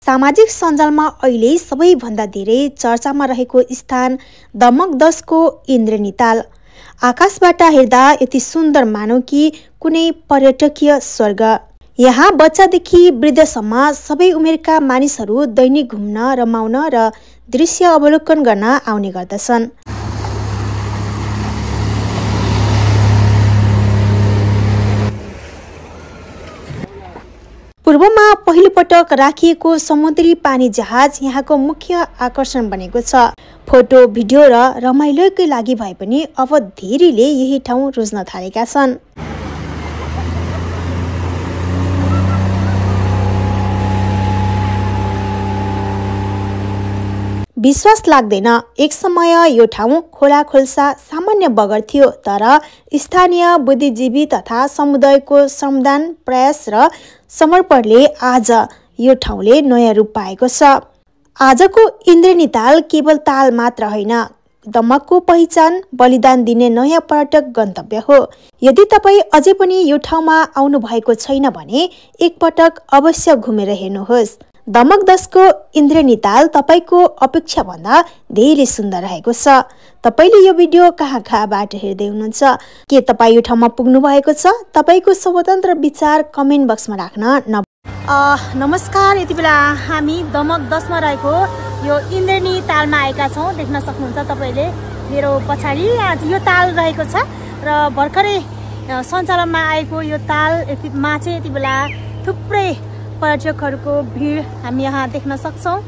सामाजिक सञ्जालमा अहिले सबैभन्दा धेरै चर्चामा रहेको स्थान दमक 10 को इन्द्रनीताल। आकाशबाट हेर्दा यति सुन्दर मानौ कि कुनै पर्यटकीय स्वर्ग। यहाँ बच्चादेखि वृद्धसम्म सबै उमेरका मानिसहरू दैनिक घुम्न, रमाउन र दृश्य अवलोकन गर्न आउने गर्दछन्। पूर्वमा पहिलोपटक राखिएको समुद्री पानी जहाज यहाँको मुख्य आकर्षण बनेको छ। फोटो, भिडियो र रमाइलोकै लागि भए पनि अब धेरैले यही ठाउँ रोज्न थालेका छन्। विश्वास लाग्दैन, एक समय यो ठाउँ खोला खोल्सा सामान्य बगर थियो, तर स्थानीय बुद्धिजीवी तथा समुदायको श्रमदान, प्रयास र समर्पणले आज यो ठाउँले नयाँ रूप पाएको छ। आजको इन्द्रनीताल केवल ताल मात्र होइन, दमकको पहिचान, बलिदान दिने नयाँ पर्यटक गन्तव्य हो। यदि तपाईँ अझै पनि यो ठाउँमा आउनु भएको छैन भने एकपटक अवश्य घुमेर हेर्नुहोस्। दमक 10 को इन्द्रनीताल तपाईको अपेक्षाभन्दा धेरै सुन्दर रहेको छ। तपाईले यो भिडियो कहाँबाट हेर्दै हुनुहुन्छ? के तपाईँ यो ठाउँमा पुग्नु भएको छ? तपाईको स्वतन्त्र विचार कमेन्ट बक्समा राख्न नमस्कार। यति बेला हामी दमक 10 मा रहेको यो इन्द्रनीतालमा आएका छौँ। देख्न सक्नुहुन्छ तपाईले मेरो पछाडि आज यो ताल रहेको छ र भर्खरै सञ्चालनमा आएको यो तालमा चाहिँ यति बेला थुप्रै पर्यटकहरूको भिड हामी यहाँ देख्न सक्छौँ।